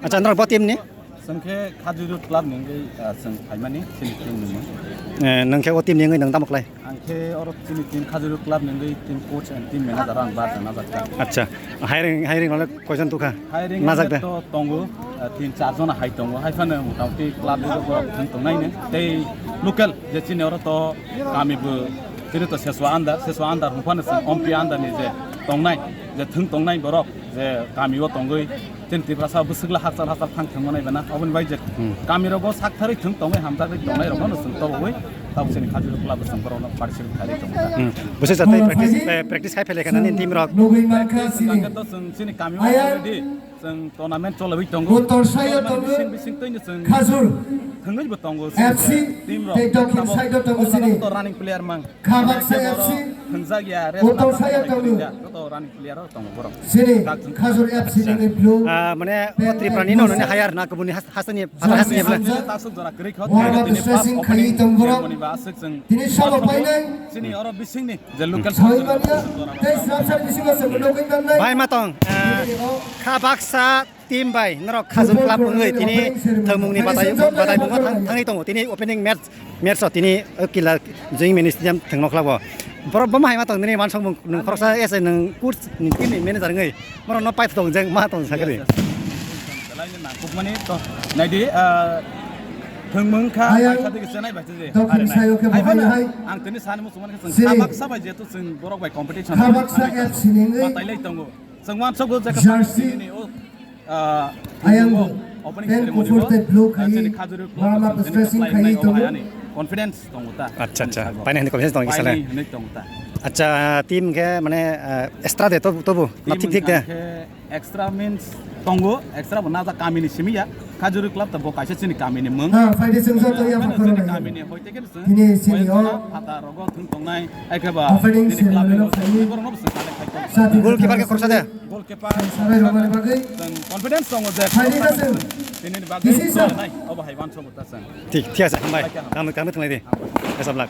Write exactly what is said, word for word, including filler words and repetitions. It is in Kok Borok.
Chandra bo team ni? Chwng khe Khajuru club ni wngwi, ah, chwng phaimani chini team ni mung. Eh, nwng khe o team ni wngwi nwng tamo khlai? Ang khe oro chini team Khajuru club ni wngwi team coach and team manager ang bar jana jak kha. Acha, hiring, hiring ole koijon tukha? Hiring najak de? To tongo, ah, tin char jona hai tongo. Hai phano motamoti club ni borok thwng tongnai ni. Tei local je chini oro to kami bo chini to Seswa under, Seswa under hwnphano chwng Ompi under ni je tongnai, je thwng tongnai borok je kami o tongwi chini Tiprasa bwswk le hakchal hakchal thang thwngma nai bana. Oboni bai je kami rogo sak tharwi thwng tongwi hamjakgwi tongnai rokno chwng tobogwi tabuk chini Khajuru club chwng borokno participate khlaiwi tongo. Hmm. Bwswk sa tei practice, eh, practice khai phele kana ni team rok? Nugwi mankha chini. Hwnkhe to chwng chini kami o already chwng tournament cholaiwi tongo. Uttor side o tongo. Bising bising twi no chwng Khajur thwngwi bo tongo. F C team rok. Tei dokhin side o tongo chini. To running player mang. Khabaksa F C. Thwngjak ya, rest Uttor side o tongo. Joto running player o tongo borok. Chini Khajur F C ni blue. Ah, mane o Tripura ni no nani hire na kubuni has-, hasteni, hasteni bla. Tasuk jora kwrwi kho. Warm up stretching khai tong borok. Tini sabo painai. Chini oro bising ni je local. Soi mania. Tei srapsar bisingo se mwnogwi manai. Bai matong, ah, khabaksa team bai norok Khajur club wngwi tini thwngmungni batai, batai bungo thang-, thangwi tongo. Tini opening match, match o tini o Kila Joint Mini Stadium thwngno khlabo. Borok bo mahai ma tong nini wansok mung nwng khoroksa S I nwng coach nwng team ni manager wngwi borok no paitho tong jeng ma tong sakri. Belai ni nangkukmani to naidi, ah, thwngmung kha, ayang, kha tigi chenai bai tigi. Dokhin sayo khe bahai hai. Ang tini sani muchungmani khe chwng khabaksa bai jeto chwng borok bai competition. Khabaksa F C ni wngwi batai lai tongo. Chwng wansok go jaka jersey. Tini o Ah, ayang bo, opening pant ceremony kufur bo, tei blue ah, khai, chini Khajuru club warm up chini stretching apply khai nai tongo. Ani confidence tongo ta. Acha, acha. Paini hani confidence tongo kisa le. Paini hani tongo ta. Acha, team khe mane, ah, extra de tobu, tobu. Na thik thik de. Team khe extra means tongo, extra bo na ja kami ni simi ya. Khajuru club ta bo kaisa chini kami ni mung. Ha, phaidi chwng joto ya. Chini kami ni hoi te khe chwng. Tini sini o. Hata rogo thung tongnai, ai khe ba opening ceremony no khai. Borok no bo chwng kale khai. Goalkeeper khe khoroksa de. Goalkeeper. Sabai rwmani bagwi. Chwng confidence tongo je. Phaidi na chwng. Tini ni bagwi. This is a. Nai, obo hai wansok ta chwng. Thik, thik ase, hambai. Hambai. Kaham, kaham thwnglai di. Best of luck.